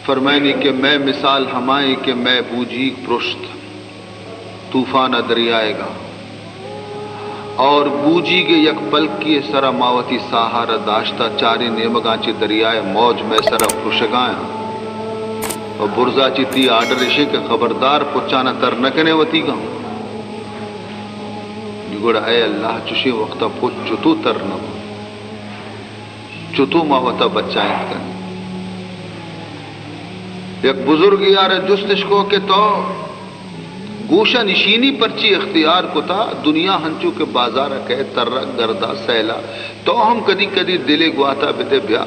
فرمائنی کہ مئے مثال ہمائیں کہ مئے بوجیگ پرشت طوفان ء دریائے گا، اور بوجیگ ء یک پلکی ء سرا ما وتی ساہ ء را داشتہ، چاریں نیمگاں چہ دریائے موج مئے سرا پرشگایاں و برزا چہ تی آرڈر اشیں کہ خبردار پچانا تر نہ کنے وتیگاں۔ گڑا اے اللہ، چشیں وقتا پچ چتو تر نہ بو؟ چتو ما وتا بچائینت کنیں؟ یک بزرگ یار جستش کو کہ تو گوشہ نشینی پرچی اختیار کتا؟ دنیا ہنچو کہ بازار کئے ترک گردا سیلا، تو ہم کدی کدی دلے گواتا بدے بیا۔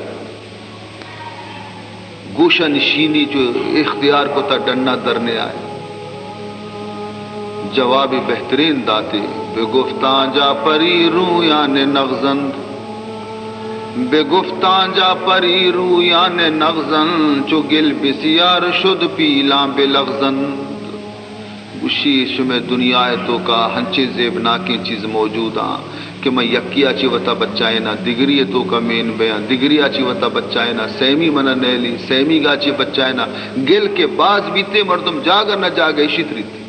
گوشہ نشینی جو اختیار کتا ڈنا در نیائے۔ جوابی بہترین داتی، بگفتاں جا پری رویان نغزند، بگفتاں جا پری رویان نغزند، چو گل بسیار شد پیلاں بلغزند۔ گوشی، شمئے دنیا ء توکا ہنچیں زیبناکیں چیز موجود آں کہ من یکیا چہ وتا بچائیناں، دگری ء توکا مین بیاں، دگریا چہ وتا بچائیناں، سیمی منا نیلی، سیمیگا چہ بچائیناں۔ گل کہ باز بیتے، مردم جاگہ نہ جاگہ اشی تریتے۔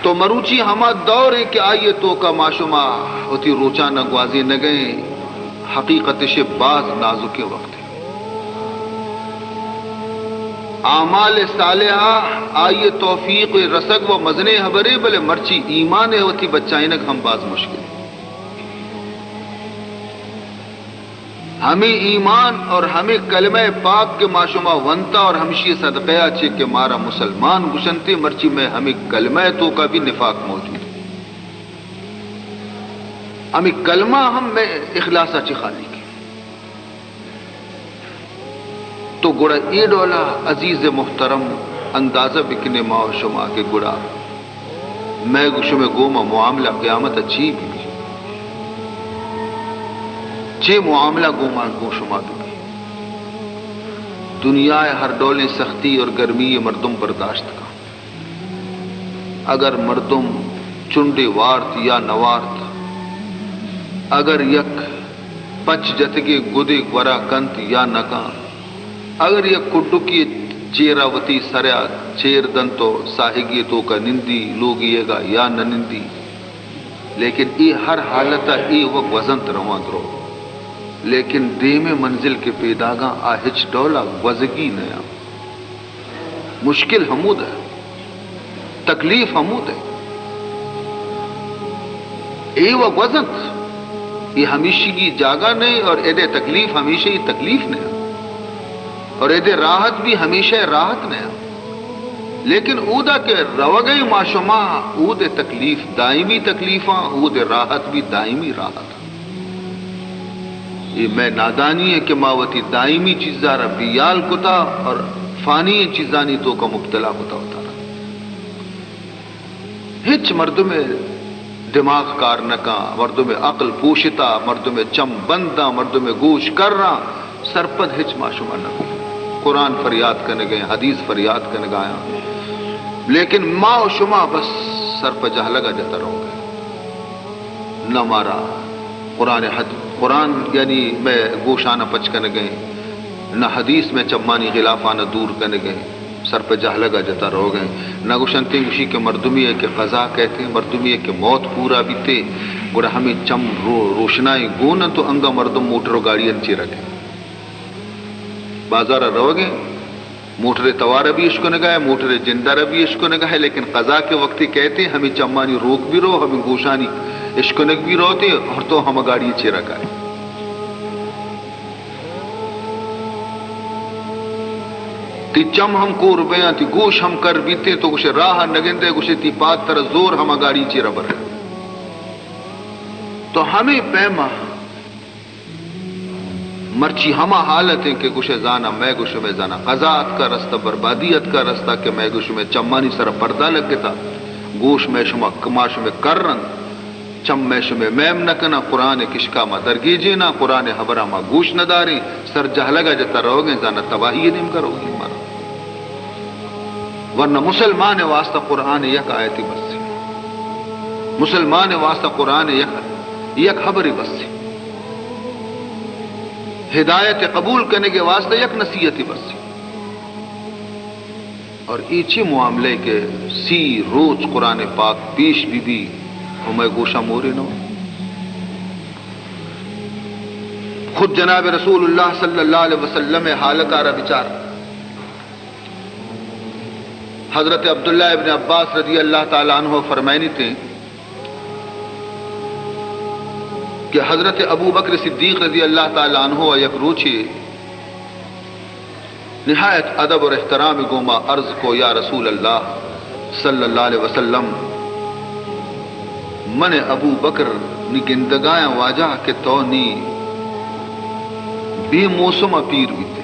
تو مروچی ہما دور ایں کہ آئی ء توکا ما شما وتی روچانا گوازینگئیں، حقیقت اشے باز نازکیں وقت۔ اعمال صالحہ، آئی توفیق رسگ و مزنیں ہبرے، بلے مرچی ایمان ء وتی بچائینگ ہم باز مشکل۔ ہمے ایمان اور ہمے کلمہ پاک کہ ما شما ونتا اور ہمشی صدقہ ء چہ کہ مارا مسلمان گشنتے، مرچی میں ہمے کلمہ توکا بھی نفاق موجود۔ ہمے کلمہ ہم میں اخلاص ء چہ خالی۔ تو گڑا اے ڈولا عزیز محترم اندازہ بکنے ما و شما کہ گڑا مئے گو شمئے گوما معاملہ قیامت ء چی بی؟ چے معاملہ گوما گو شما بی؟ دنیا ء ہر ڈولیں سختی اور گرمی ء مردم برداشت کن۔ اگر مردم چنڈے وارت یا نہ وارت، اگر یک پچ جتگے گدے گورا کنت یا نہ کنت، اگر یک کڈکی چیرا وتی سرا چیر دنت و ساہگی توکا نندی، لوگی ئیگا یا نہ نندی، لیکن اے ہر حالتا اے و گوزنت روان درو، لیکن دیمے منزل کہ پیداگاں آ ہچ ڈولا گوزگی نیاں۔ مشکل ہمود ء، تکلیف ہمود ء۔ اے و گوزنت، اے ہمیشگی جاگہ نہیں اور ایدے تکلیف ہمیشہ ہی تکلیف نہیں اور ایدے راحت بھی ہمیشہ راحت نہیں۔ لیکن اودا کہ روگئے ما شما، اود تکلیف دائمی تکلیفاں، اود راحت بھی دائمی راحت۔ اے مئے نادانی ہے کہ ما وتی دائمی چیزاں را بیال کتا اور فانی چیزانی توکا مبتلا کتا وتارا۔ ہچ مردم دماغ کار نہ کاں، مردم عقل پوشتا، مردم چم بنداں، مردم گوش کراں، سرپد ہچ ما شما نہ بی۔ قرآن فریاد کنگئے، حدیث فریاد کنگایاں، لیکن ما و شما بس سر پہ جہلگا جتا روگئے۔ نہ مارا قرآن حد-، قرآن یعنی مئے گوشانا پچ کنگئے، نہ حدیث مئے چمانی غلافانا دور کنگئے، سر پہ جہلگا جتا روگئے۔ نہ گوشنتے گوشی کہ مردمی ہے کہ قضا کہتے، مردمی ہے کہ موت پورا بیتے، گڑا ہمیں چم رو-، روشنائیں گون انت و انگا مردم موٹر و گاڑی انت چی رکھے۔ بازارا روگئے، موٹر توار بھی اشکنگا ہے، موٹر جندر بھی اشکنگا ہے، لیکن قضا کے وقتی کہتے ہمیں چمانی روک بھی رو، ہمیں گوشانی اشکنگ بھی روتے اور تو ہم گاڑی چیرا کائے۔ تی چم ہم کور بیاں، تی گوش ہم کر بیتے، تو گوشے راہ نگندے، گوشے تی پاد تر زور ہما گاڑی چیرا بر۔ تو ہمیں پیما مرچی ہما حالت ہیں کہ گوشے زانا، مئے گوشمے زانا قضا اتکا رستا، بربادی اتکا رستا کہ مئے گوشمے چمانی سر پردہ لگتا، گوش مئے شما، ما شمے کر رند، چم مئے شمے میم نہ کنا، قرآن کشکا ما درگیجے نا، قرآن حبرا ما گوش نہ داریں، سر جہلگا جتا روگیں، زانا تباہی نیمگا روگیں مارا۔ ورنہ مسلمان واسطہ قرآن یک آیتی بس ہے۔ مسلمان واسطہ قرآن یک، یک حبری بس ہے۔ ہدایت قبول کنگ ءِ واسطہ یک نصیحتے بس۔ اور اے چی معاملے کہ سی روچ قرآن پاک پیش بی بی و مئے گوشاں مورے نہ۔ خود جناب رسول اللہ صلی اللہ علیہ وسلم ءِ حالت ءَ را بچار۔ حضرت عبداللہ ابن عباس رضی اللہ تعالی عنہ فرمائنیتے کہ حضرت ابو بکر صدیق رضی اللہ تعالی عنہ یک روچے نہایت ادب اور احترام گوما عرض کو، یا رسول اللہ صلی اللہ علیہ وسلم، من ابو بکر نی گندگایاں واجہ کہ تو نی بے موسم ءَ پیر بیتے۔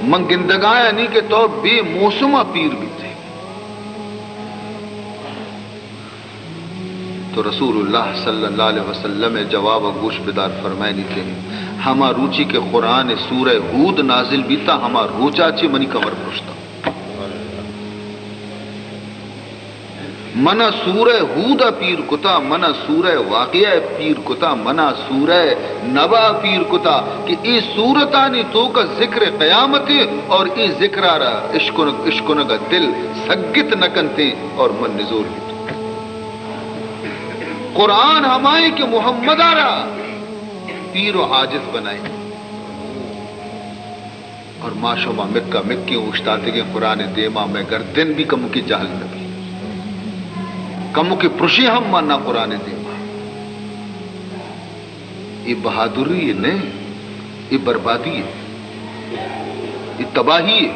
من گندگایاں نی کہ تو بے موسم ءَ پیر بیتے۔ تو رسول اللہ صلی اللہ علیہ وسلم ءِ جواب ءَ گوش بدار، فرمائنیتے، ہما روچی کہ قرآن سورہ ہود نازل بیتا، ہما روچا چہ منی کمر پرشتا۔ منا سورہ ہود ءَ پیر کتا، منا سورہ واقعہ ءَ پیر کتا، منا سورہ نبا ءَ پیر کتا کہ اے سورتانی توکا ذکر قیامت ءَ اور اے ذکر ءَ را اشکنگ، اشکنگ ءَ دل سگت نہ کنتے اور من نزور بیتوں۔ قرآن ہمائیں کہ محمد ءَ را پیر و عاجز بنائیں۔ اور ما شما مکا مکیں اوشتاتگیں قرآن ءِ دیما، مئے گردن بھی کمکے جہل نہ بی، کمکے پرشے ہم ما نہ قرآن ءِ دیما۔ اے بہادری نہ، اے بربادی، اے تباہی۔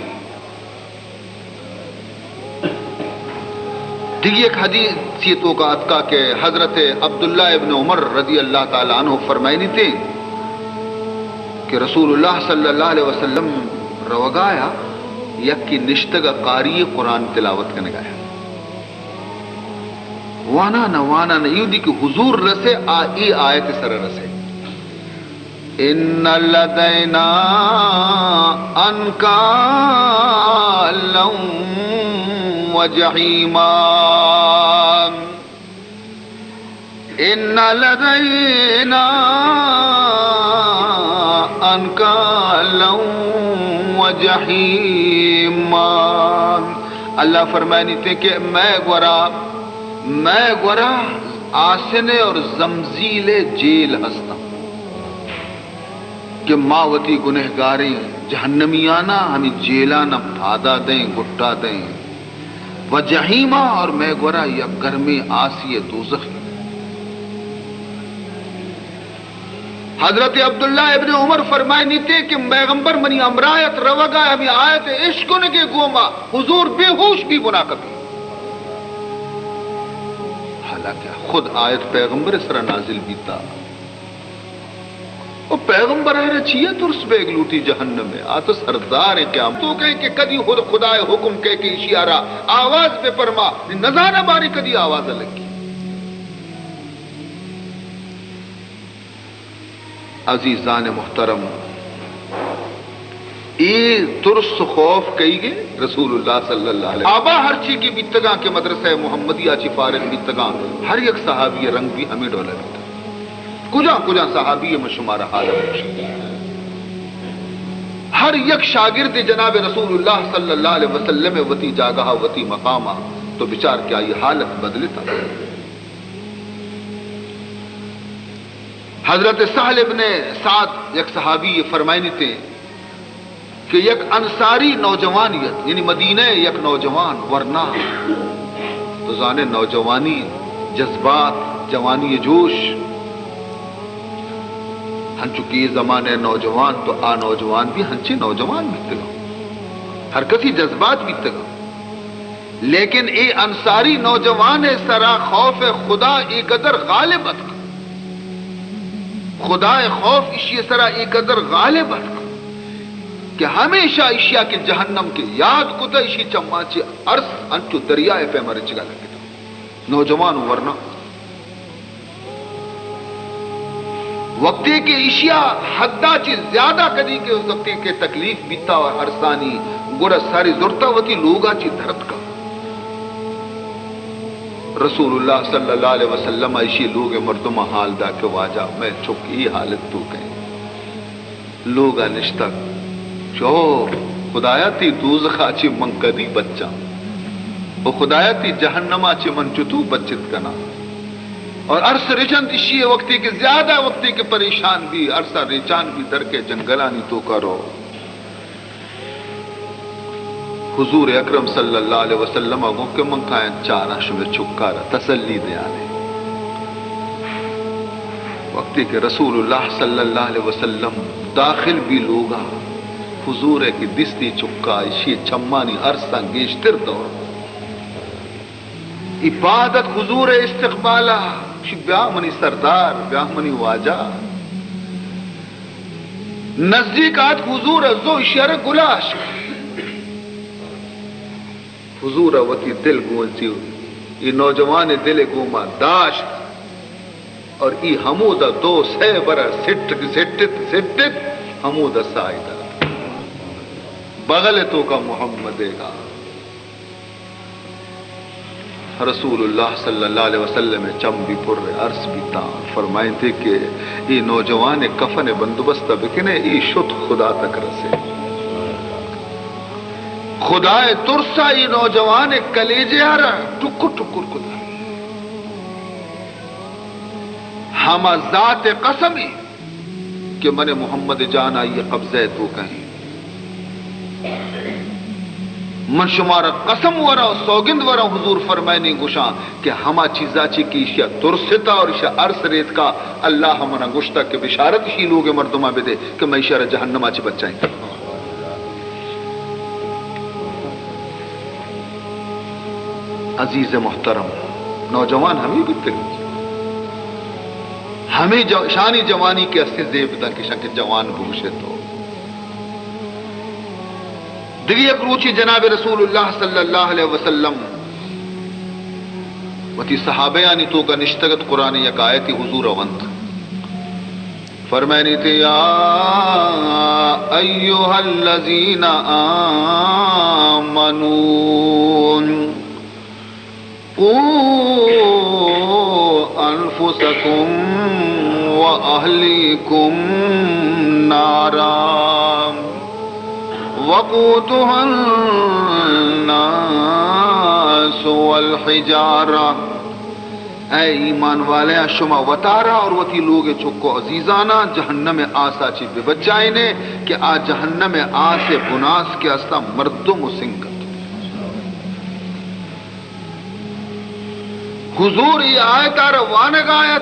دگہ یک حدیثے توکا اتکا کہ حضرت عبداللہ ابن عمر رضی اللہ تعالی عنہ فرمائنیتے کہ رسول اللہ صلی اللہ علیہ وسلم روگایا، یکے نشتگا قاری قرآن تلاوت کنگایا۔ وانا نہ، وانا نہ، ایودی کہ حضور رسے، آ اے آیت سر رسے۔ ان لدینا انکالا و جحیما۔ ان لدینا انکالا و جحیما۔ اللہ فرمائنیتے کہ مئے گورا، مئے گورا آسنے اور زمزیلے جیل ہستاں۔ کہ ما وتی گنہگاریں جہنمیاناں ہمے جیلاناں پادا دئیں، گٹا دئیں، و جحیما، اور مئے گورا یک گرمیں آسی دوزخ۔ حضرت عبداللہ ابن عمر فرمائنیتے کہ پیغمبر منی ہمراہ ات، روگا ہمے آیت اشکنگے گوما حضور بے ہوش بی بنا کپی، حالانکہ خود آیت پیغمبر سرا نازل بیتا۔ و پیغمبر ء را چیا ترس بیگ لوٹی جہنم ء؟ آ تو سردار ء قیامت تو کہیں کہ کدی خود خدا ء حکم کئے کہ ایشی ء را آواز بہ پرما، نی نزانہ باریں کدی آواز ء لگی۔ عزیزان محترم، اے ترس و خوف کئیگ ء؟ رسول اللہ صلی اللہ علیہ وسلم۔ آبا ہرچی کہ بیتگاں کہ مدرسہ محمدیہ چی فارغ بیتگاں، ہر یک صحابی ء رنگ بھی ہمے ڈول ء بیتگ۔ کجا کجا صحابی ء من شمارا حال ء گوشت۔ ہر یک شاگرد جناب رسول اللہ صلی اللہ علیہ وسلم ء وتی جاگہ ء وتی مقام ء تو بچار کہ آئی حالت بدلتا۔ حضرت سہل ابن سعد یک صحابی ء فرمائنیتے کہ یک انصاری نوجوانی ات، یعنی مدینہ ء یک نوجوان ورنا، تو زانے نوجوانی جذبات، جوانی جوش، ہنچو کہ اے زمانے نوجوان تو آ نوجوان بھی ہنچے نوجوان بیتگا، ہر کسی جذبات بیتگا۔ لیکن اے انصاری نوجوان ء سرا خوف خدا اے قدر غالب اتک، خدا ء خوف ایشی ء سرا اے قدر غالب اتک کہ ہمیشہ ایشیا کہ جہنم کہ یاد کتا، ایشی چماں چہ ارس انچو دریائے پیما رچگا لگتا۔ نوجوان ورنا وقتی کہ ایشیا حدا چہ زیادہ کدی کہ وقتی کہ تکلیف بیتا و ارسانی، گڑا ساری زرتا وتی لوگا چہ درد کا۔ رسول اللہ صلی اللہ علیہ وسلم ءَ ایشی لوگ ءِ مردماں حال دا کہ واجہ، مئے چک ای حالت تو کئے، لوگ ءَ نشتگ، شو، خدایا، تی دوزخ ءَ چہ من کدی بچاں؟ او خدایا، تی جہنم ءَ چہ من چتو بچت کناں؟ اور ارس رچنت ایشی وقتی کہ زیادہ وقتی کہ پریشان بی، ارسا ریچان بی، درکے جنگلانی توکا رو۔ حضور اکرم صلی اللہ علیہ وسلم ءَ گوں کہ من کایاں چاراں شمئے چکارا تسلی دیانے۔ وقتی کہ رسول اللہ صلی اللہ علیہ وسلم داخل بی لوگا، حضور ءَ کہ دیستی چکا، ایشی چمانی ارساں گیشتر دور۔ ای پاد ات حضور ءِ استقبالا، شی بیا منی سردار، بیا منی واجہ۔ نزدیک آتک حضور ءَ، زو ایشی ءَ را گلاش کت۔ حضور ءَ وتی دل گوں وتی اے نوجوان ءِ دل ءَ گوما داشت اور ای ہمودا دو سئے برا سٹ، سٹت، سٹت، ہمودا ساہ دات۔ بغل ءِ توکا محمد ءَ گا۔ رسول اللہ صلی اللہ علیہ وسلم ءِ چم بی پر، ارس بیتاں، فرمائیتے کہ اے نوجوان ءِ کفن ءِ بندوبست ءَ بکنے، اے شت خدا تک رسے۔ خدا ءِ ترس ءَ اے نوجوان ءِ کلیجہ ءَ را ٹکر ٹکر کتا۔ ہما ذات ءِ قسم ءَ کہ من محمد جان آئی ءِ قبضہ ءِ توکا ایں۔ من شمارا قسم وراں و سوگند وراں، حضور فرمائنی گوشاں کہ ہما چیزا چی کہ ایشیا ترستا اور ایشیا ارس ریتکا، اللہ منا گوشتا کہ بشارت ایشی لوگ مردماں بدے کہ من ایشارا جہنما چی بچائیں۔ عزیز محترم، نوجوان ہمے بیتگ۔ ہمے جو-، شانی جوانی کہ استیں زیب داں کہ شاں کہ جوان بگوشے تو۔ دگہ یک روچے جناب رسول اللہ صلی اللہ علیہ وسلم وتی صحابیانی توکا نشتگت، قرآن یک آیتی حضور ونت۔ فرمائنیتے، یا ایھا الذین آمنوا قوا انفسکم و اہلیکم نارا وقودها الناس والحجارة۔ اے ایمان والیاں، شما وتارا اور وتی لوگ چک و عزیزاناں جہنم آسا چی ببچائینے کہ آ جہنم آس بناس کہ استا مردم و سنگ انت۔ حضور ای آیت آرا وانگ آیت،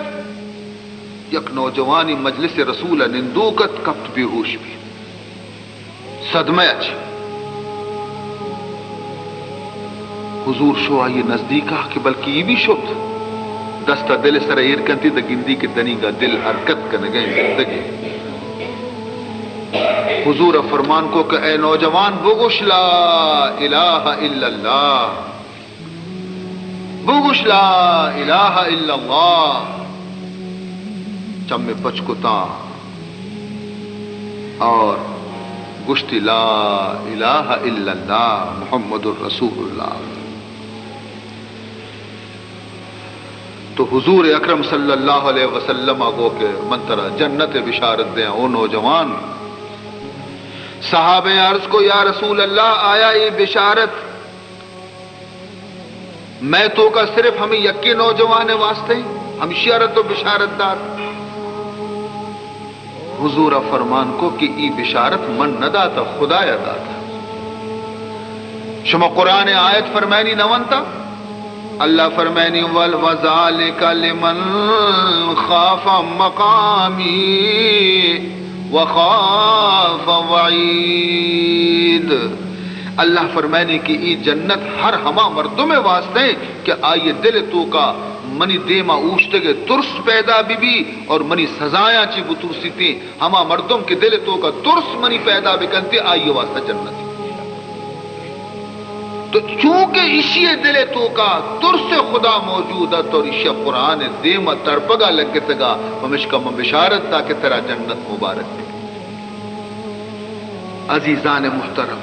یک نوجوانی مجلس رسول نندوک ات، کپت بے ہوش بی۔ صدمہ اچ حضور شو آئی نزدیکا کہ بلکہ ای بھی شت۔ دستا دل سر ایر کنتی، دا گندی کہ دنیگا دل حرکت کنگیں، زندگیں۔ حضور فرمان کو کہ اے نوجوان، بگوش لا الہ الا اللہ۔ بگوش لا الہ الا اللہ۔ چم پچ کتاں اور گوشتی، لا الہ الا اللہ محمد رسول اللہ۔ تو حضور اکرم صلی اللہ علیہ وسلم گو کہ من ترا جنت بشارت دیاں، او نوجوان۔ صحابہ عرض کو، یا رسول اللہ، آیا اے بشارت مئے توکا صرف ہمے یکے نوجوان ء واسطہ ایں؟ ہمشی ء را تو بشارت دات؟ حضور ء فرمان کو کہ ای بشارت من نہ داتا، خدایا داتا۔ شما قرآن ء آیت فرمائنی نہ ونتا؟ اللہ فرمائنی، ول-، وذالک لمن خاف مقامی وخاف وعید۔ اللہ فرمائنی کہ ای جنت ہر ہما مردم واسطہ ہیں کہ آئی دل توکا منی دیما اوشتگ ترس پیدا بی بی اور منی سزایاں چی بترسیتی۔ ہما مردم کہ دل توکا ترس منی پیدا بکنتی، آئی واسطہ جنت۔ تو چونکہ ایشی دل توکا ترس خدا موجود ات اور ایشی قرآن دیما تڑپگا لگتگا، پمشکا من بشارت دا کہ ترا جنت مبارک بی۔ عزیزان محترم،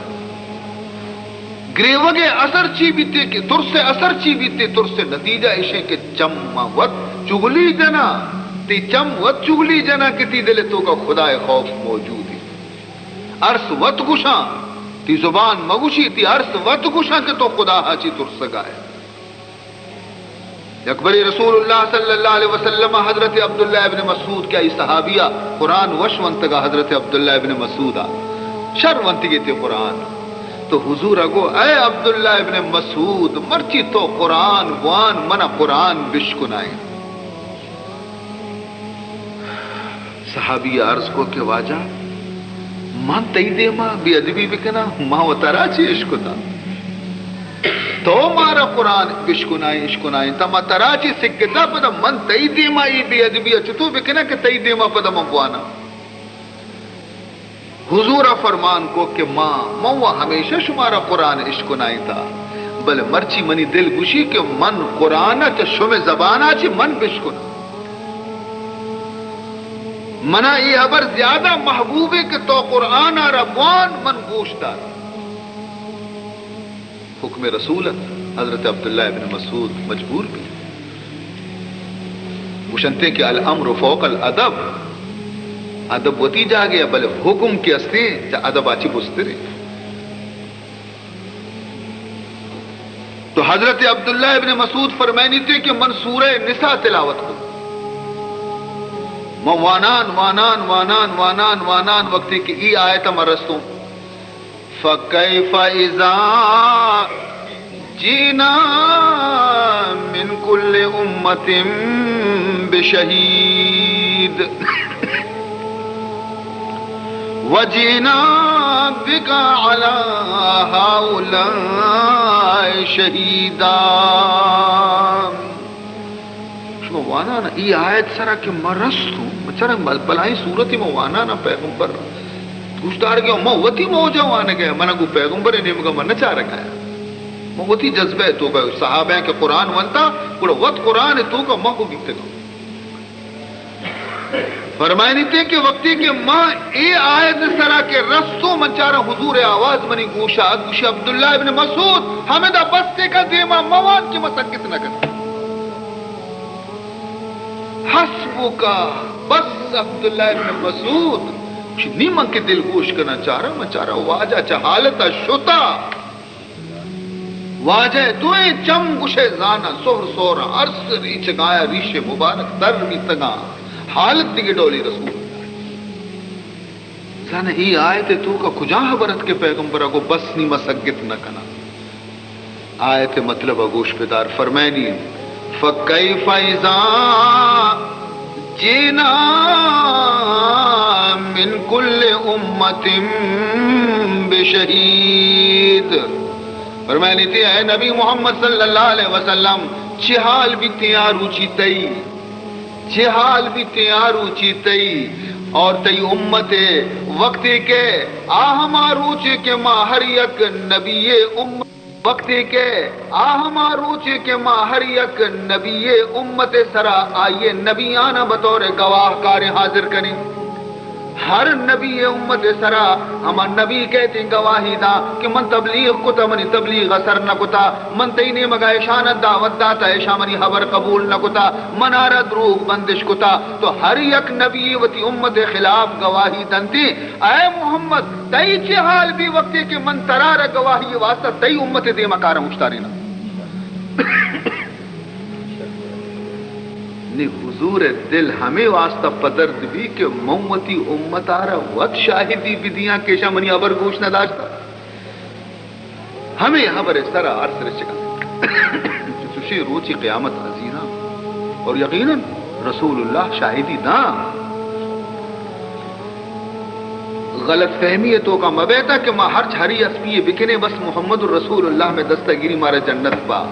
گریوگ ءِ اثر چی بیتے کہ، ترس ءِ اثر چی بیتے؟ ترس ءِ نتیجہ ایشیں کہ چم ما وت چغلی جناں، تئی چم وت چغلی جناں کہ تئی دل ءِ توکا خدا ءِ خوف موجود انت۔ ارس وت گوشاں، تئی زبان مگوشی، تئی ارس وت گوشاں کہ تو خدا ءَ چی ترسگا ئے۔ یک برے رسول اللہ صلی اللہ علیہ وسلم ءَ حضرت عبداللہ ابن مسعود کہ آئی صحابی ءَ قرآن وش ونتگ ءَ، حضرت عبداللہ ابن مسعود ءَ شر ونتگی تے قرآن۔ تو حضور ءَ گو، اے عبداللہ ابن مسعود، مرچی تو قرآن بوان، من ءَ قرآن بشکنائیں۔ صحابی ءَ عرض کو کہ واجہ، من تئی دیما بے ادبی بکناں، ما و ترا چی اشکتا؟ تو مارا قرآن بشکنائیں، اشکنائیں، تا ما ترا چی سکتا؟ پدا من تئی دیما ای بے ادبی ءَ چتو بکناں کہ تئی دیما پدا من بواناں؟ حضور ءَ فرمان کو کہ ما، من و ہمیشہ شمارا قرآن اشکنائینتا، بلے مرچی منی دل گوشی کہ من قرآن ءَ چہ شمے زبان ءَ چہ من بشکناں۔ منا اے ہبر زیادہ محبوبے کہ تو قرآن ءَ را بوان، من گوش دار۔ حکم رسول ات، حضرت عبداللہ ابن مسعود مجبور بی۔ گوشنتے کہ الامر فوق الادب، ادب وتی جاگے ءَ، بلے حکم کہ استیں چہ ادب ءَ چی بسترے۔ تو حضرت عبداللہ ابن مسعود فرمائنیتے کہ من سورہ نساء تلاوت کو۔ من وانان، وانان، وانان، وانان، وانان، وقتی کہ ای آیت من رستوں، فکیف اذا جئنا من کل امة بشہید وجئنا بک علی ہؤلاء شہیدا۔ شما وانانا، ای آیت سرا کہ ما رستوں، چرا بل-، بلائیں صورتی ما وانانا پیغمبر گوشدارگے، ما وتی موجا وانگے، منا گو پیغمبر نیمگا من نہ چارگایا۔ ما وتی جذبہ توکا صحابہ کہ قرآن ونتا، گڑا وت قرآن توکا ما کو بیتگا۔ فرمائنیتے کہ وقتی کہ ما اے آیت سرا کہ رستوں، من چاراں حضور آواز منی گوشا ات، گوشی عبداللہ ابن مسعود، ہمدا بس تیکا دیما موان کہ ما سگت نہ کن۔ حسبک، بس عبداللہ ابن مسعود۔ گوشی نی من کہ دل گوش کناں چاراں، من چاراں واجہ چہ حالتا شتا۔ واجہ دوئیں چم گوشئے زاناں سہر سہراں، ارس ریچگایا، ریش مبارک تر بیتگاں، حالت دگہ ڈولی رسول اللہ۔ زاناں ای آیت توکا کجا ہبر ات کہ پیغمبر گو بس نی ما سگت نہ کناں۔ آیت مطلب گوش بدار، فرمائنی، فکیف اذا جئنا من کل امة بشہید۔ فرمائنیتے اے نبی محمد صلی اللہ علیہ وسلم، چہ حال بیتیں آ روچی تئی، چہ حال بیتیں آ روچی تئی اور تئی امت، وقتی کہ آ ہما روچے کہ ما ہر یک نبی امت وقتی کہ آ ہما روچے کہ ما ہر یک نبی امت سرا آئی نبیانا بطور گواہ کاریں حاضر کنیں۔ ہر نبی امت سرا ہما نبی کہتیں گواہی داں کہ من تبلیغ کتا، منی تبلیغ اثر نہ کتا، من تئی نیمگا اشانا دعوت داتا، اشاں منی حبر قبول نہ کتا، من آرا دروغ بندش کتا۔ تو ہر یک نبی وتی امت خلاف گواہی دنتی۔ اے محمد، تئی چے حال بی وقتی کہ من ترا را گواہی واسطہ تئی امت دیما کارا اوشتارینا؟ نی حضور دل ہمے واسطہ پدرد بی کہ من وتی امت آرا وت شاہدی بدیاں کہ اشاں منی حبر گوش نہ داشتا۔ ہمے حبر سرا ارس رچگا۔ چوشیں روچی قیامت عزیزاں، اور یقیناً رسول اللہ شاہدی داں۔ غلط فہمی توکا مبیتا کہ ما ہرچ ہری اسپی بکنے بس محمد رسول اللہ میں دستگیری مارا جنت با۔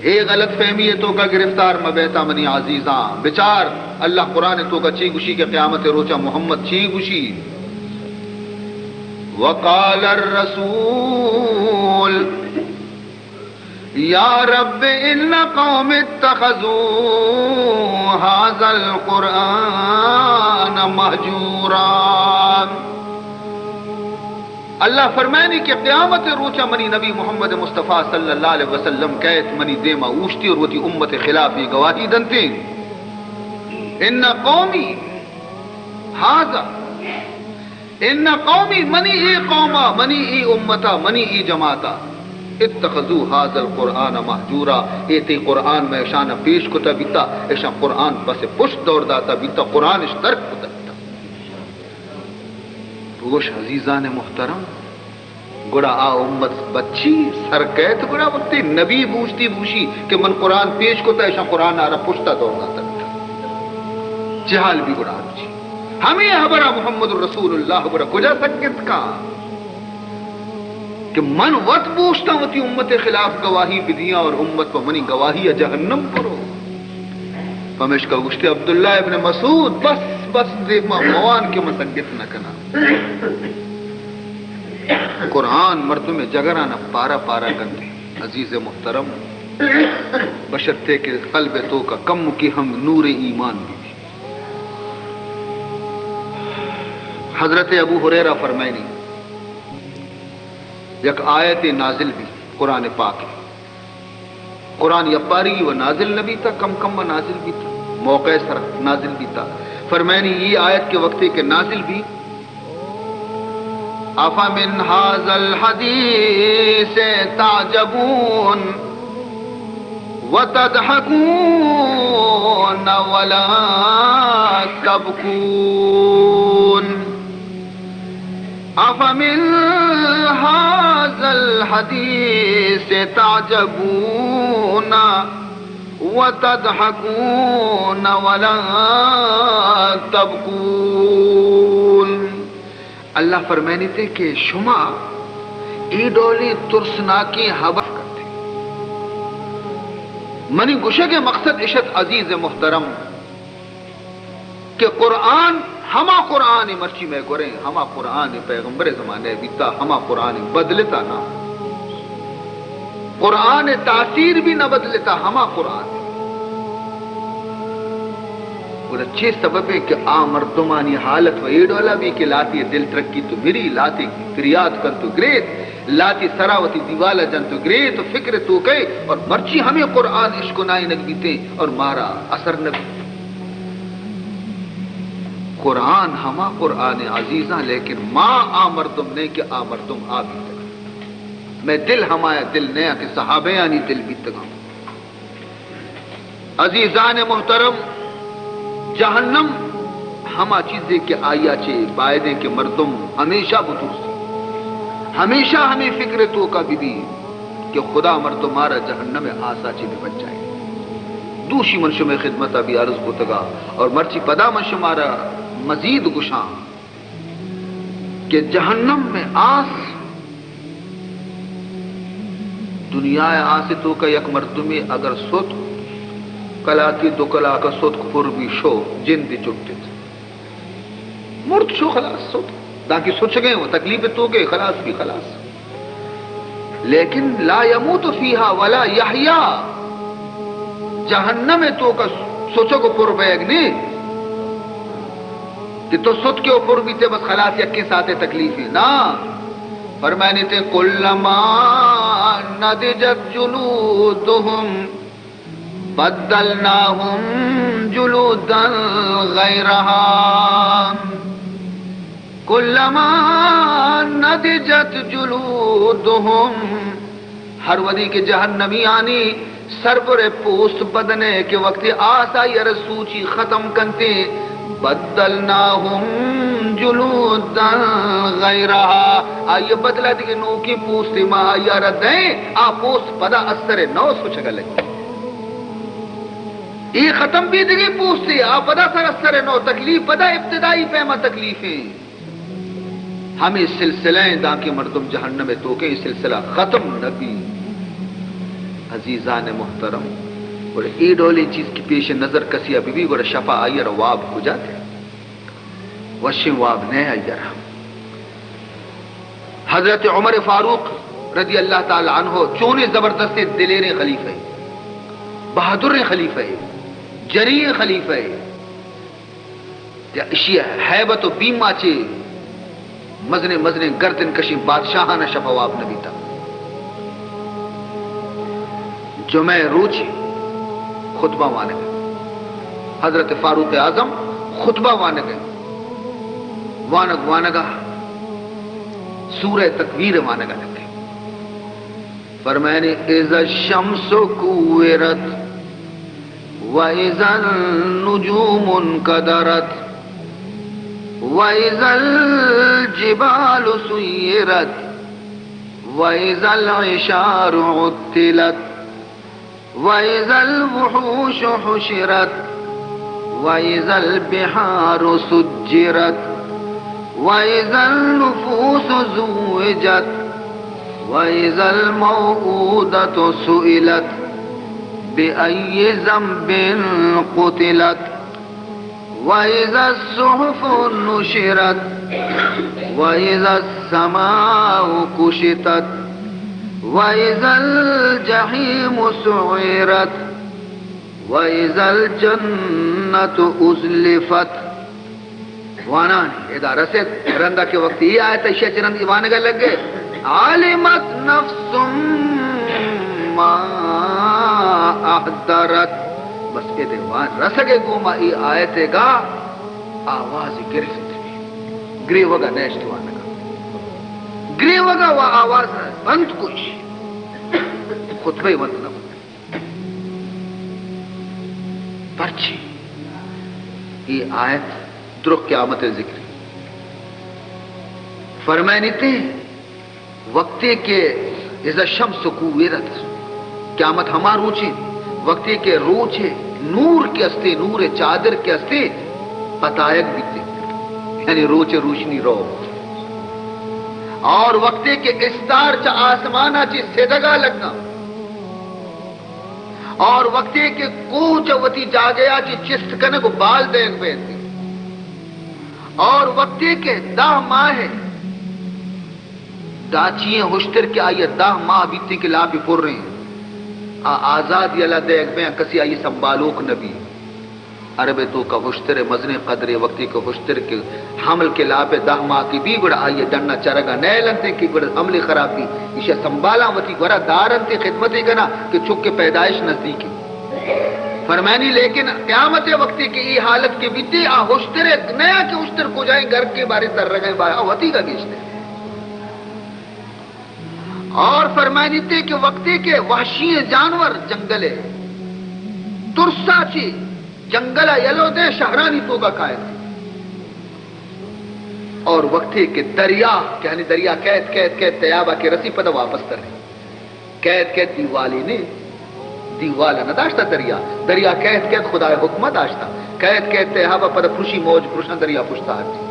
اے غلط فہمی توکا گرفتار مبیتا منی عزیزاں۔ بچار اللہ قرآن توکا چی گوشی کہ قیامت روچا محمد چی گوشی۔ وقال الرسول یا رب ان قوم اتخذوا هذا القرآن مهجورا۔ اللہ فرمائنی کہ قیامت روچا منی نبی محمد مصطفی صلی اللہ علیہ وسلم کئیت منی دیما اوشتی اور وتی امت خلاف یہ گواہی دنتے، ان قومی ھذا، ان قومی، منی اے قوما، منی اے امتا، منی اے جماعتا، اتخذوا ھذا القرآن مہجورا، اے تئی قرآن میں اشانا پیش کتا بیتا، اشان قرآن پس پشت دور داتا بیتا، قرآن اش ترک کتا بیتا۔ بگوش عزیزان محترم، گڑا آ امت بچی سر کئیت، گڑا وقتی نبی بوشتی بوشی کہ من قرآن پیش کتا، اشان قرآن آرا پشتا دور داتا۔ چہ حال بی گڑا آ روچی؟ ہمے حبرا محمد رسول اللہ گڑا کجا سگت کاں کہ من وت بوشتاں وتی امت خلاف گواہی بدیاں اور امت پہ منی گواہی جہنم پرو۔ پمیشکا گوشتے عبداللہ ابن مسعود، بس، بس، دیما موان کہ من سگت نہ کناں۔ قرآن مردم جگرانا پارا پارا کنتے۔ عزیز محترم، بشرطے کہ قلب توکا کمکی ہم نور ایمان بی۔ حضرت ابو ہریرہ فرمائنی، یک آیت نازل بی، قرآن پاک۔ قرآن یپاری و نازل نہ بیتا، کم کم و نازل بیتا، موقع سر نازل بیتا۔ فرمائنی، یہ آیت کے وقت کہ نازل بی، أفمن هذا الحديث تعجبون وتضحكون ولا تبكون، أفمن هذا الحديث تعجبون وتضحكون ولا تبكون۔ اللہ فرمائنیتے کہ شما اے ڈولیں ترسناکیں حبر کرتے۔ منی گشگ مقصد اشت عزیز محترم کہ قرآن ہما قرآن مرچی میں گوریں، ہما قرآن پیغمبر زمانے بیتا، ہما قرآن بدلتا نہ۔ قرآن تاثیر بھی نہ بدلتا، ہما قرآن۔ گڑا چے سبب ہے کہ آ مردمانی حالت و اے ڈولا بھی کہ لاتی دل ترکی تو مری، لاتی فریاد کن تو گریت، لاتی سرا وتی دیوالا جن تو گریت و فکر تو کئے، اور مرچی ہمیں قرآن اشکنائینگ بیتے اور مارا اثر نہ بیتے۔ قرآن ہما قرآن عزیزاں، لیکن ما آ مردم نہیں کہ آ مردم آ بیتگاں۔ میں دل ہمایا دل نیا کہ صحابیانی دل بیتگاں۔ عزیزان محترم، جہنم ہما چیزے کہ آیا چے بایدیں کہ مردم ہمیشہ بترسی، ہمیشہ ہمیں فکر توکا بی بی کہ خدا مردم مارا جہنم آسا چے بی بچائے۔ دوشی من شمے خدمتا بھی عرض کتگا اور مرچی پدا من شمارا مزید گشاں۔ کہ جہنم میں آس، دنیا آس توکا یک مردمی اگر ست، کلاکی دو کلاک ست پر بھی شو، جندی چٹت۔ مرد شو خلاص ست۔ دانکی سچگیں و تکلیف توکے خلاص بھی خلاص۔ لیکن لا یموت فیہا ولا یحیا، جہنم توکا سچگ و پر بیگ نے کہ تو ستکے و پر بیتے بس خلاص یکیں ساعتے تکلیفیں نا۔ فرمائنیتے کلما نضجت جلودہم بدلناہم جلودا غیرہا۔ کلما نضجت جلودہم، ہر وھدی کہ جہنمیانی سربر پوست بدنے کہ وقتی آس آئی ء را سوچی ختم کنتے، بدلناہم جلودا غیرہا، آئی ء بدلہ دگہ نوکیں پوستے ما آئی ء را دئیں، آ پوست پدا از سر نو سچگ ء لگی۔ اے ختم بیتگیں پوستے، آ پدا سر از سر نو تکلیف، پدا ابتدائی پیما تکلیفیں۔ ہمے سلسلہ ایں دانکہ مردم جہنم ء توکیں اے سلسلہ ختم نہ بی۔ عزیزان محترم، گڑا اے ڈولیں چیز کہ پیش نظر کسی ء بہ بی، گڑا شپا آئی ء را واب کجا دے؟ وشیں واب نہ آئی ء را۔ حضرت عمر فاروق رضی اللہ تعالی عنہ چونیں زبردستیں دلیریں خلیفہ اے، بہادریں خلیفہ اے، جریئیں خلیفہ اے۔ یا اشی ء ہیبت و بیما چے مزنیں مزنیں گردن کشیں بادشاہاں شپ ءَ واب نہ بیتگ۔ جمعہ ءِ روچے خطبہ وانگ ءَ، حضرت فاروق اعظم خطبہ وانگ ءَ، وانگ وانگ ءَ سورہ تکویر وانگ ءَ لگے۔ فرمائنی: اذا الشمس کورت، واذا النجوم انکدرت، واذا الجبال سیرت، واذا العشار عطلت، واذا الوحوش حشرت، واذا البحار سجرت، واذا النفوس زوجت، واذا الموءودة سئلت، بأي ذنب قتلت، واذا الصحف نشرت، واذا السماء كشطت، واذا الجحيم سعرت، واذا الجنة ازلفت۔ وانان ادا رسیت، رندا کہ وقتی اے آیت اشیا چہ رند وانگا لگے، علمت نفس ما احضرت۔ بس اے دے وان رسگے گوما اے آیت گا آواز گرفت، گریوگا نیشت وانگا، گریوگا و آواز بند کش، خطبہ ونت نہ کت۔ پرچی اے آیت درو قیامت ذکر فرمائنیتے، وقتے کہ اذا الشمس کورت، قیامت ہما روچے، وقتے کہ روچے نور کے استے، نور چادر کے استے پتائگ بیتے، یعنی روچے روشنی رو، اور وقتے کہ استار چہ آسمانا چہ سدگا لگا، اور وقتے کہ کوہ چہ وتی جاگہا چہ چست کنگ و بال دیگ بیتے، اور وقتے کہ دہ ماہ داچی ہیں ہشتر کہ آئی دہ ماہ بیتے کہ لاپی پر رہے، آ آزاد یلا دیگ بے، کسی آئی سنبھالوک نبی۔ عرب توکا ہشتر مزنیں قدرے، وقتی کہ ہشتر کہ حمل کے لاپ دہ ماہ کی بی، گڑا آئی ڈنا چرگا نیلنتے کہ گڑا حمل خراب بی، ایشا سنبھالاں وتی گورا دارنتے خدمتے کنا کہ چک کے پیدائش نزدیک ہے۔ فرمانی لیکن قیامت وقتی کہ ای حالت کے بیتے، آ ہشتر نیا کہ ہشتر کجائیں گھر کے بارے تر رگیں بارے وتی کا گیشتے۔ اور فرمائنیتے کہ وقتے کہ وحشی جانور جنگلے ترسا چی جنگلا یلو دے شہرانی توکا کائے۔ اور وقتے کہ دریا، کہ یعنی دریا کہت، کہت، کہت تیابا کہ رسی پدا واپس ترے۔ کہت، کہت دیوالی نے، دیوال نہ داشتا دریا۔ دریا کہت، کہت خدای حکم داشتا۔ کہت، کہت تیابا پدا پرشی موج پرشاں دریا پشتا ہٹی۔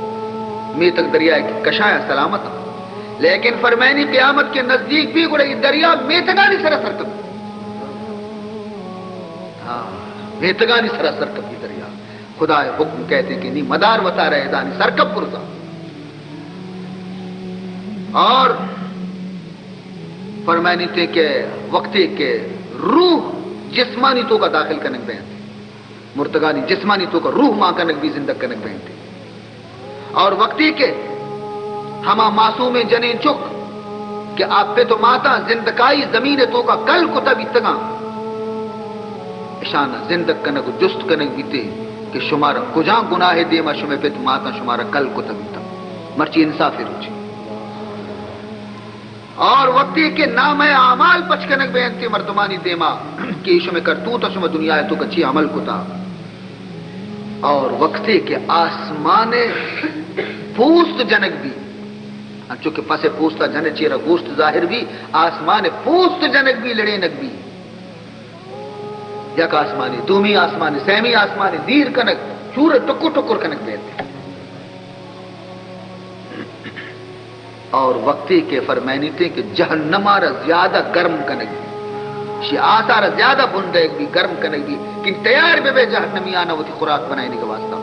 میتگ دریا کشایا سلامت۔ لیکن فرمائنی قیامت کے نزدیک بھی گڑا یہ دریا میتگانی سرا سرکپ۔ ہاں، میتگانی سرا سرکپ یہ دریا۔ خدای حکم کہتے کہ نی مدار وتارا ایدانی سرکپ برزا۔ اور فرمائنیتے کہ وقتے کہ روح جسمانی توکا داخل کنگ بینت، مردگانی جسمانی توکا روح مان کنگ بی، زندگ کنگ بینت۔ اور وقتی کہ ہما معصومیں جنین چک کہ آ پت و ماتاں زندکائی زمین توکا کل کتا بیتگاں، اشان زندگ کنگ و جست کنگ بیتے کہ شمارا کجا گناہ دیما شمے پت ماتاں شمارا کل کتا بیتا، مرچی انصاف روچی۔ اور وقتی کہ نامہ اعمال پچ کنگ بینت مردمانی دیما کہ شمے کرتوت شما دنیا توکا چی عمل کتا۔ اور وقتی کہ آسمان پوست جنگ بی، انچو کہ پس پوستا جن چیرا گوشت ظاہر بی، آسمان پوست جنگ بی، لڑینگ بی، یک آسمانی، دومی آسمانی، سیمی آسمانی، دیر کنگ، چور ٹکر ٹکر کنگ بیت۔ اور وقتی کہ فرمائنیتے کہ جہنم آرا زیادہ گرم کنگ بی، شی آسارا زیادہ بندگ بی، گرم کنگ بی، کہ تیار بے بے جہنمیانا وتی خوراک بنائینگ واسطہ۔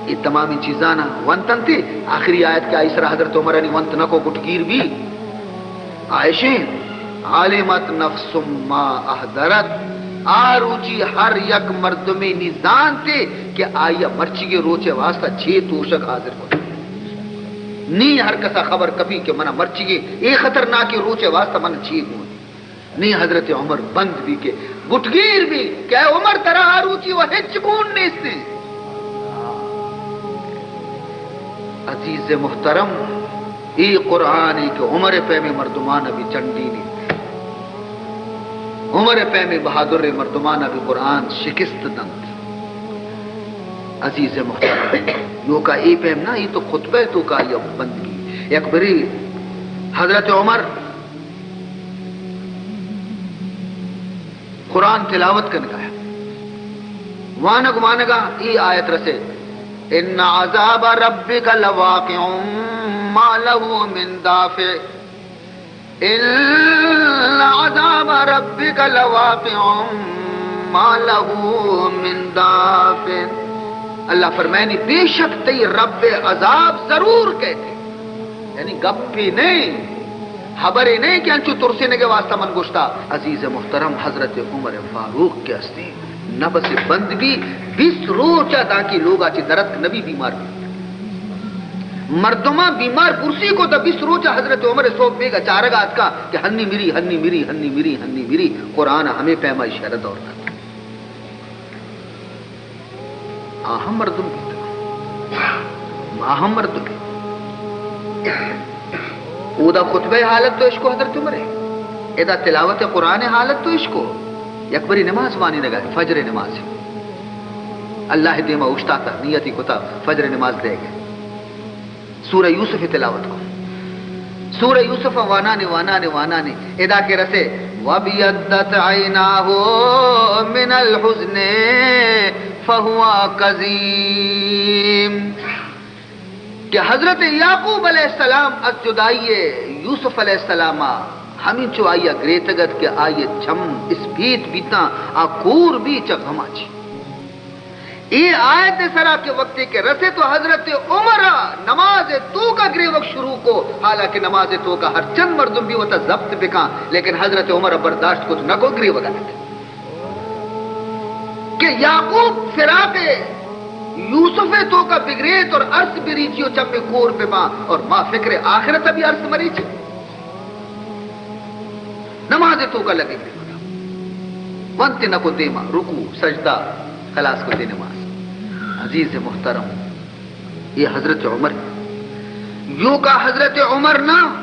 اے تمامی چیزانا ونتنتے، آخری آیت کہ آئی سرا حضرت عمرانی ونت نکو گٹگیر بی، آئشیں، علمت نفس ما احضرت، آ روچی ہر یک مردمے نی زانتے کہ آئی ءَ مرچیگیں روچ ءِ واسطہ چے توشگ حاضر کت۔ نی ہر کس ءَ خبر کپی کہ من ءَ مرچیگیں اے خطرناکیں روچ ءِ واسطہ من ءَ چے گون۔ نی حضرت عمر بند بی کہ بٹگیر بی کہ اے عمر، ترا آ روچی و ہچ گون نیست انت۔ عزیز محترم، اے قرآن ءَ کہ عمر ءِ پیمیں مردمان ءَ بی چنڈینی، عمر ءِ پیمیں بہادریں مردمان ءَ بی قرآن شکست دنت۔ عزیز محترم، نوکا اے پیم نہ، اے تو خطبہ ءِ توکا آئی ءَ بند بی۔ یک بری حضرت عمر قرآن تلاوت کنگا، وانگ وانگا اے آیت رسے، ان عذاب ربک لواقع ما له من دافع، ان عذاب ربک لواقع ما له من دافع۔ اللہ فرمائنی، بے شک تئی رب ءِ عذاب ضرور کئیت۔ یعنی گپے نئیں، ہبرے نئیں کہ انچو ترسینگ ءِ واسطہ من گوشتا۔ عزیز محترم، حضرت عمر فاروق کہ ہستی، نبس بند بی، بیست روچ ءَ دانکہ لوگا چہ درتک نبی، بیمار بی۔ مردماں بیمار پرسی کو تا بیست روچ ءَ حضرت عمر سہب بیگا چارگا اتکا کہ ہنی مری، ہنی مری، ہنی مری، ہنی مری۔ قرآن ءَ ہمے پیما اشارہ دور دات۔ آ ہم مردم بیت۔ ما ہم مردم۔ اودا خطبہ ءِ حالت تو اشکو حضرت عمر ءِ۔ ادا تلاوت قرآن ءِ حالت تو اشکو۔ یک بری نماز وانینگا، فجر ءِ نماز۔ اللہ ءِ دیما اوشتاتا، نیتی کتا، فجر ءِ نماز دیگ ءِ۔ سورہ یوسف ءِ تلاوت کو۔ سورہ یوسف ءَ وانانے، وانانے، وانانے، ادا کہ رسے، وَابْيَضَّتْ عَيْنَاهُ مِنَ الْحُزْنِ فَهُوَ كَظِيمٌ، کہ حضرت یعقوب علیہ السلام از جدائی یوسف علیہ السلام ءَ ہمینچو آئی ءَ گریتگ ات کہ آئی ءِ چم اسپیت بیتاں، آ کور بی چہ غم ءَ چی۔ اے آیت ءِ سرا کہ وقتے کہ رسیت و حضرت عمر ءَ نماز ءِ توکا گریوگ شروع کو، حالانکہ نماز ءِ توکا ہر چند مردم بی وتا ضبط بکاں، لیکن حضرت عمر ءَ برداشت کت نہ کو، گریوگا لگت۔ کہ یعقوب فراق یوسف ءِ توکا بگریت اور ارس بریچی و چمے کور بباں اور ما فکر آخرت ءَ بھی ارس مریچی۔ نماز ءِ توکا لگے گریوگا۔ وانتے نہ کو دیما، رکوع، سجدہ، خلاص کو دے نماز۔ عزیز محترم، اے حضرت عمر، یوکا حضرت عمر نہ،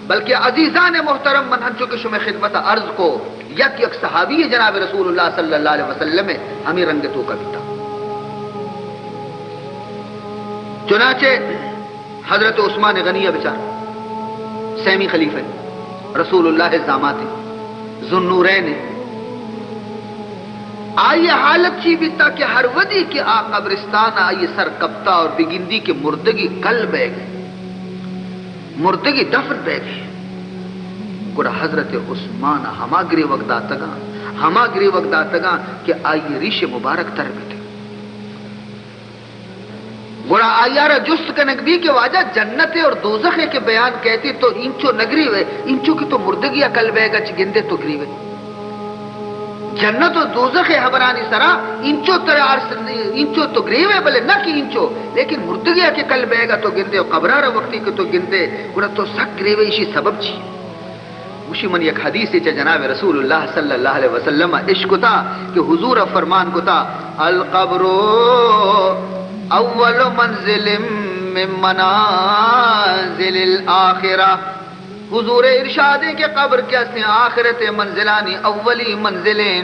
بلکہ عزیزان محترم، من ہنچو کہ شمئے خدمت ءَ عرض کو، یک یک صحابی جناب رسول اللہ صلی اللہ علیہ وسلم ءِ ہمے رنگ ءِ توکا بیتا۔ چنانچہ حضرت عثمان غنی ءَ بچار، سیمی خلیفہ، رسول اللہ ءِ زامات، ذوالنورین۔ آئی ءِ حالت چی بیتا کہ ہر وھدی کہ آ قبرستان ءَ آئی ءِ سر کپتا اور بگندی کہ مردگی کل بیگ ءَ، مردگی دفن بیگ ءَ، گڑا حضرت عثمان ءَ ہما گریوگ داتگاں، ہما گریوگ داتگاں کہ آئی ءِ ریش مبارک تر بیتگ۔ گڑا آئی ءَ را جست کنگ بی کہ واجہ، جنت ءِ اور دوزخ ءِ کہ بیان کئیت ئے تو اینچو نہ گریوئے، اینچو کہ تو مردگی ءَ کل بیگ ءَ چہ گندئے تو گریوئے۔ جنت و دوزخ ءِ ہبرانی سرا اینچو ترا ارس، اینچو تو گریوئے، بلے نہ کہ اینچو، لیکن مردگی ءَ کہ کل بیگ ءَ تو گندئے و قبر ءَ را وقتی کہ تو گندئے، گڑا تو سک گریوئے، ایشی سبب چی؟ گوشی، من یک حدیثے چہ جناب رسول اللہ صلی اللہ علیہ وسلم ءَ اشکتا کہ حضور ءَ فرمان کتا، القبر اول منزل من منازل الآخرہ۔ حضور ءِ ارشاد ایں کہ قبر کہ استیں آخرت ءِ منزلانی اولی منزل ایں۔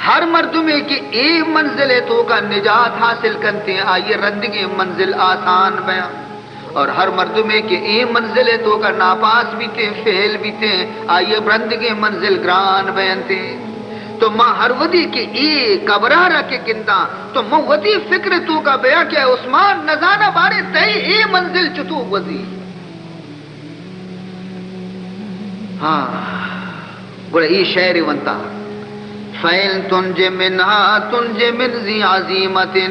ہر مردمے کہ اے منزل ءِ توکا نجات حاصل کنتیں، آئی ءِ رندگیں منزل آسان بیاں، اور ہر مردمے کہ اے منزل ءِ توکا ناپاس بیتیں، فیل بیتیں، آئی ءِ رندگیں منزل گران بینتیں۔ تو ما ہر وھدی کہ اے قبر ءَ را کہ گنداں، تو من وتی فکر ءِ توکا بیاں کہ اے عثمان، نزاناں باریں تئی اے منزل چتو گوزی۔ ہاں، گڑا اے شعر ونتا، فَإِن تُنْجِ مِنْهَا تُنْجِ مِنْ ذِي عَزِيمَةٍ،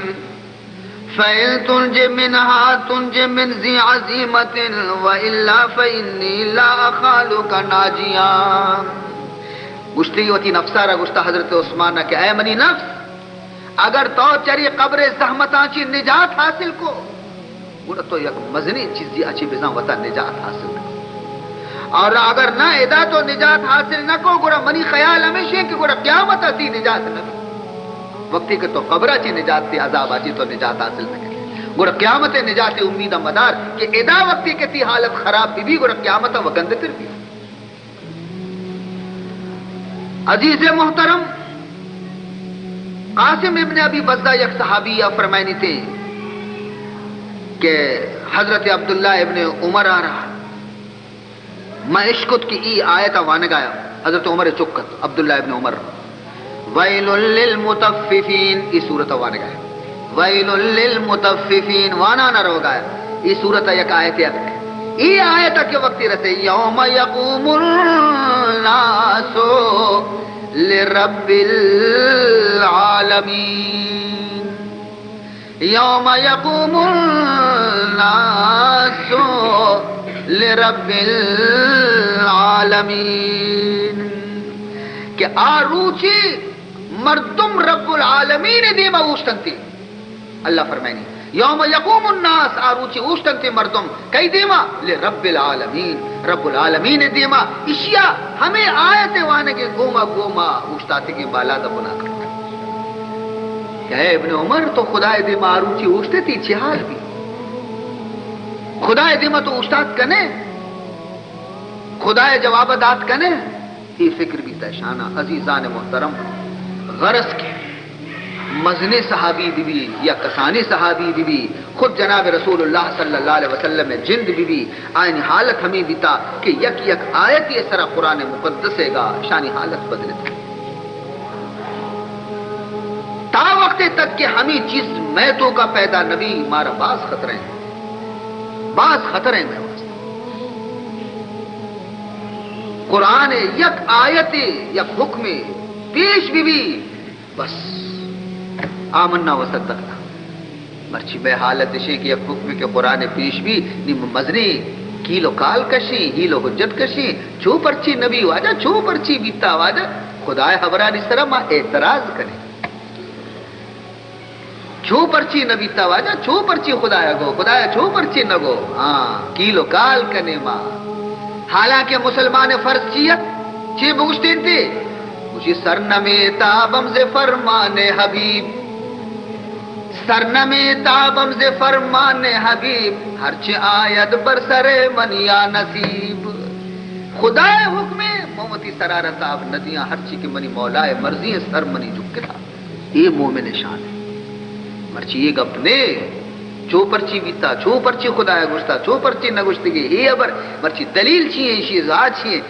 فَإِن تُنْجِ مِنْهَا تُنْجِ مِنْ ذِي عَزِيمَةٍ، وَإِلَّا فَإِنِّي لَا أَخَالُكَ نَاجِيًا۔ گوشتی وتی نفسارا گوشتا حضرت عثمان نا کہ اے منی نفس، اگر تو چری قبر زحمتاں چی نجات حاصل کو، گڑا تو یک مزنیں چیزی اچی بزاں وتا نجات حاصل کو۔ اور اگر نہ ادا تو نجات حاصل نہ کو، گڑا منی خیال ہمیش ہے کہ گڑا قیامت تی نجات نہ کو۔ وقتی کہ تو قبر چی نجات تی عذاب چی تو نجات حاصل نہ کرے، گڑا قیامت نجات امید مدار کہ ادا وقتی کہ تی حالت خراب بی بی، گڑا قیامت و گندتر بی۔ عزیز محترم، قاسم ابن ابی بزہ یک صحابی ء فرمائنی تے کہ حضرت عبداللہ ابن عمر آرا ما اشکت کہ ای آیت وانگایا۔ حضرت عمر چکت، عبداللہ ابن عمر، ویل للمطففین، ای سورت وانگایا۔ ویل للمطففین، وانانا روگایا۔ ای سورت یک آیت ات۔ ای آیت کہ وقتی رسے، یوم یقوم الناس لرب العالمین، یوم یقوم الناس لرب العالمین، کہ آ روچی مردم رب العالمین دیما اوشتنتی۔ اللہ فرمائنی، یوم یقوم الناس، آ روچی اوشتنتی مردم کئی دیما؟ لرب العالمین، رب العالمین دیما۔ اشیا ہمیں آیت وانگے گوما گوما اوشتاتگیں بالاد بنا کرتا کہ اے ابن عمر، تو خدائے دیما آ روچی اوشتتی، چی حال بی؟ خدائے دیما تو اوشتات کنے؟ خدائے جواب دات کنے؟ اے فکر بیتا شانا۔ عزیزان محترم، غرض کہ مزنیں صحابی بی بی یا کسانیں صحابی بی بی، خود جناب رسول اللہ صلی اللہ علیہ وسلم جند بی بی، آئینی حالت ہمیں بیتا کہ یک یک آیتی سرا قرآن مقدس گا شانی حالت بدلتا۔ تا وقت تک کہ ہمیں چیز میں تو کا پیدا نبی، مارا باز خطرہ ہیں، باز خطرہ ہیں میں واسطہ۔ قرآن یک آیت، یک حکم پیش بی بی، بس آمنا و صدقنا۔ مرچی مئے حالت اشیں کہ یک حکم کہ قرآن پیش بی، نی مزنی کیل و کال کشیں، ہیل و حجت کشیں، چو پرچی نبی واجہ، چو پرچی بیتا واجہ، خدائے حبرانی سرا ما اعتراض کنیں۔ چو پرچی نہ بیتا واجہ، چو پرچی خدایا گو، خدایا چو پرچی نہ گو۔ ہاں، کیل و کال کنے ما۔ حالانکہ مسلمان فرض چیت؟ چی بگوشتین تی؟ گوشی سر نمیتابم ز فرمان حبیب۔ سر نمیتابم ز فرمان حبیب، ہرچہ آید بر سر من یا نصیب۔ خدائے حکمے، من وتی سرارا تاب ندیاں، ہرچی کہ منی مولائے مرضی سر منی جھکتا۔ اے مومن شان ہے۔ مرچی اے گپ نے، چو پرچی بیتا، چو پرچی خدایا گوشتا، چو پرچی نہ گوشتگے، اے ابر مرچی دلیل چی ہیں، اشی ذات چی ہیں؟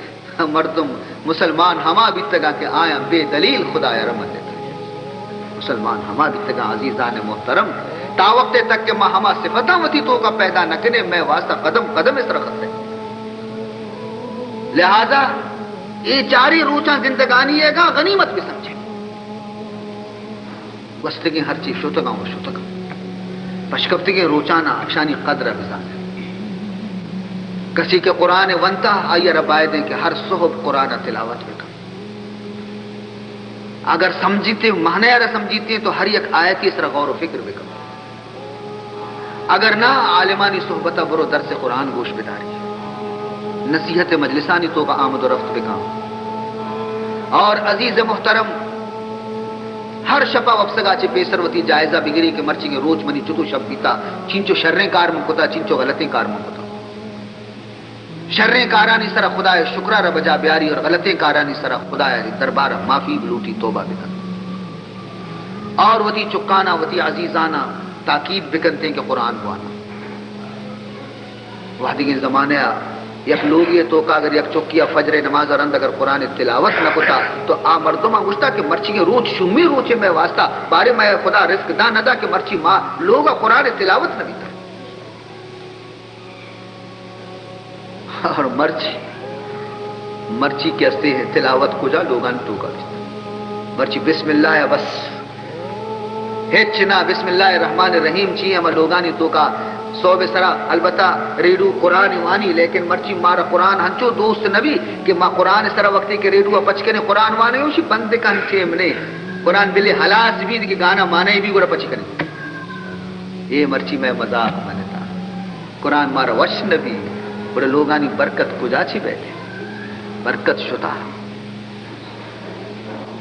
مردم مسلمان ہما بیتگاں کہ آیاں بے دلیل خدایا رمندتا۔ مسلمان ہما بیتگاں، عزیزان محترم، تا وقت تک کہ ما ہما صفتاں وتی توکا پیدا نہ کنیں، مئے واسطہ قدم قدم اس رخت ہے۔ لہذا اے چاریں روچاں زندگانی ء گا غنیمت بہ سمجھیں۔ گوستگیں ہرچی شتگاں و شتگاں۔ پشکپتگیں روچانا اشانی قدر ء بزانیں۔ کسی کہ قرآن ونتا، آئی ء را بایدیں کہ ہر صحب قرآن ء تلاوت بکن۔ اگر سمجھیتے، معنی ء را سمجھیتے تو ہر یک آیتی سرا غور و فکر بکن۔ اگر نہ، عالمانی صحبت ء برو، درس قرآن گوش بداری، نصیحت مجلسانی توکا آمد و رفت بکن۔ اور عزیز محترم، ہر شپا وپسگا چہ پیسر وتی جائزہ بگری کہ مرچیگیں روچ منی چتو شپ بیتا، چینچو شریں کار من کتا، چینچو غلطیں کار من کتا۔ شریں کارانی سرا خدائے شکرا را بجا بیاری اور غلطیں کارانی سرا خدائے دربارا معافی بلوٹی، توبہ بکن۔ اور وتی چکانا، وتی عزیزانا تاکید بکنتیں کہ قرآن بوانا۔ وہدگیں زمانے ء یک لوگی ء توکا اگر یک چکی ء فجر ء نماز ء رند اگر قرآن ء تلاوت نہ کتا تو آ مردماں گوشتا کہ مرچیگیں روچ شومیں روچے مئے واسطہ، بارے مئے خدا رزق دا نہ دا کہ مرچی ما لوگ ء قرآن ء تلاوت نہ بیتا۔ اور مرچی، مرچی کہ استے ہیں تلاوت کجا لوگانی توکا بیتا۔ مرچی بسم اللہ ء بس۔ ہچ نہ، بسم اللہ الرحمن الرحیم چی ہما لوگانی توکا سہب ءِ سرا البتہ ریڈو قرآن وانی، لیکن مرچی مارا قرآن ہنچو دوست نہ بی کہ ما قرآن ءِ سرا وقتی کہ ریڈو ءَ پچ کنیں قرآن وانیں، اوشی بند کن ٹیم نے۔ قرآن بلے ہلاس بی کہ گانا مانے بی گڑا پچ کنیں۔ اے مرچی مئے مذاق بنتا۔ قرآن مارا وش نہ بی، گڑا لوگانی برکت کجا چی بیت؟ برکت شتا۔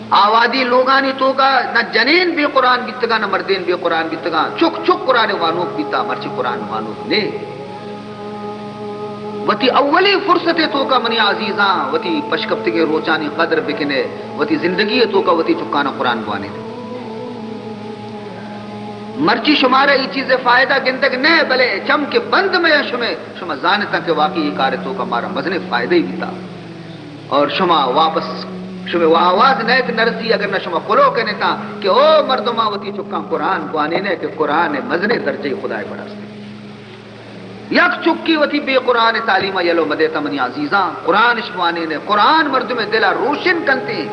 آوادی لوگانی توکا نہ جنین بے قرآن بیتگاں، نہ مردین بے قرآن بیتگاں، چک چک قرآن وانوک بیتا، مرچی قرآن وانوک نے۔ وتی اولی فرصت توکا منی عزیزاں، وتی پشکپتگیں روچانی قدر بکنے، وتی زندگی توکا وتی چکانا قرآن بوانے۔ مرچی شمارا ای چیز فائدہ گندگ نہ، بلے چم کہ بند میں شمے، شما زانتاں کہ واقعی ای کار توکا مارا مزنے فائدہ ہی بیتا۔ اور شما واپس، شمے آواز نیت نرسی، اگر نہ شما کلو کنتا کہ او مردماں وتی چکاں قرآن بوانینے کہ قرآن مزنے درجہ خدائے پڑاستے۔ یک چکی وتی بے قرآن تعلیم یلو مدیتا منی عزیزاں، قرآن اش بوانینے، قرآن مردم دلا روشن کنتے۔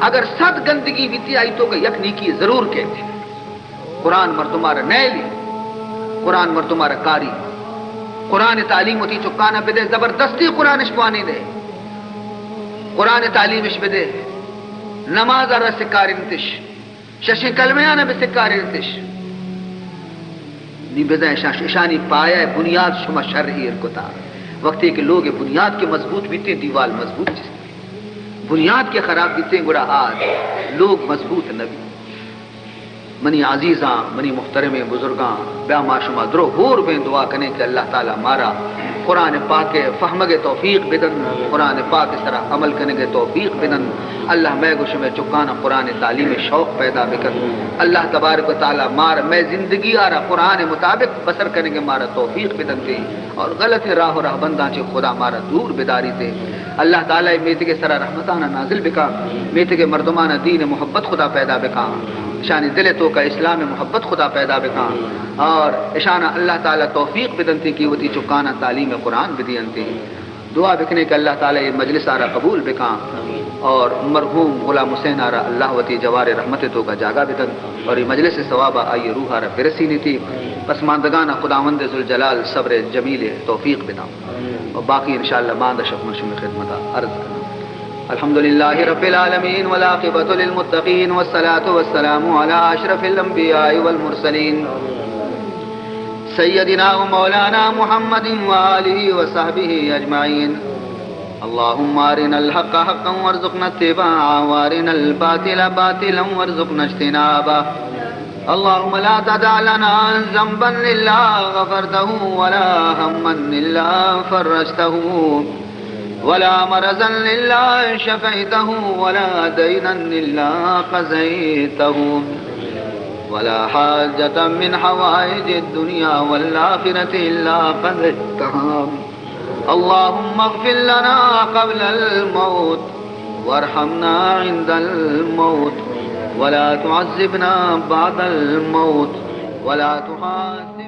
اگر صد گندگی بیتی آئی توکا یک نیکی ضرور کہتے۔ قرآن مردمارا نیلی، قرآن مردمارا کاری۔ قرآن تعلیم وتی چکانا بدے، زبردستی قرآن اش بوانینے۔ قرآن تعلیم اش بدے، نماز را سکارینتش، ششیں کلمہانا بسکارینتش۔ نی بزاں اشاں، اشانی پایہ بنیاد شما شر ایر کتا۔ وقتی کہ لوگ بنیاد کہ مضبوط بیتیں، دیوال مضبوط چست۔ بنیاد کہ خراب بیتیں، گڑا آ لوگ مضبوط نہ بیت۔ منی عزیزاں، منی محترمیں بزرگاں، بیا ما شما درو ہور بیں، دعا کنیں کہ اللہ تعالی مارا قرآن پاک فہمگ توفیق بدن، قرآن پاک سرا عمل کنگ توفیق بدن۔ اللہ مئے گو شمے چکانا قرآن تعلیم شوق پیدا بکن۔ اللہ تبارک و تعالی مار مئے زندگی آرا قرآن مطابق بسر کنگ مارا توفیق بدنتے اور غلط راہ و رہبنداں چہ خدا مارا دور بداریتے۔ اللہ تعالی میتگ سرا رحمتانا نازل بکا، میتگ مردمانا دین محبت خدا پیدا بکا، اشانی دل توکا اسلام محبت خدا پیدا بکا اور اشانا اللہ تعالی توفیق بدنتے کہ وتی چکانا تعلیم قرآن بدینتے۔ دعا بکنیں کہ اللہ تعالی اے مجلس آرا قبول بکاں اور مرحوم غلام حسین آرا اللہ وتی جوار رحمت توکا جاگہ بدنت اور اے مجلس ثواب آئی روح آرا برسینیتی۔ پسماندگان خداوند ذوالجلال صبر جمیل توفیق بداں۔ اور باقی انشاءاللہ باند شپ من شمی خدمت عرض کناں۔ الحمد لله رب العالمين، والعاقبة للمتقين، والصلاة والسلام على أشرف الأنبياء والمرسلين، سيدنا ومولانا محمد وآله وصحبه أجمعين. اللهم أرنا الحق حقا وارزقنا اتباعه، وأرنا الباطل باطلا وارزقنا اجتنابه. اللهم لا تدع لنا ذنبا إلا غفرته، ولا هما إلا فرجته، ولا مرضا إلا شفيته، ولا دينا إلا قضيته، ولا حاجة من حوائج الدنيا والآخرة إلا قضيتها. اللهم اغفر لنا قبل الموت، وارحمنا عند الموت، ولا تعذبنا بعد الموت، ولا تحاسبنا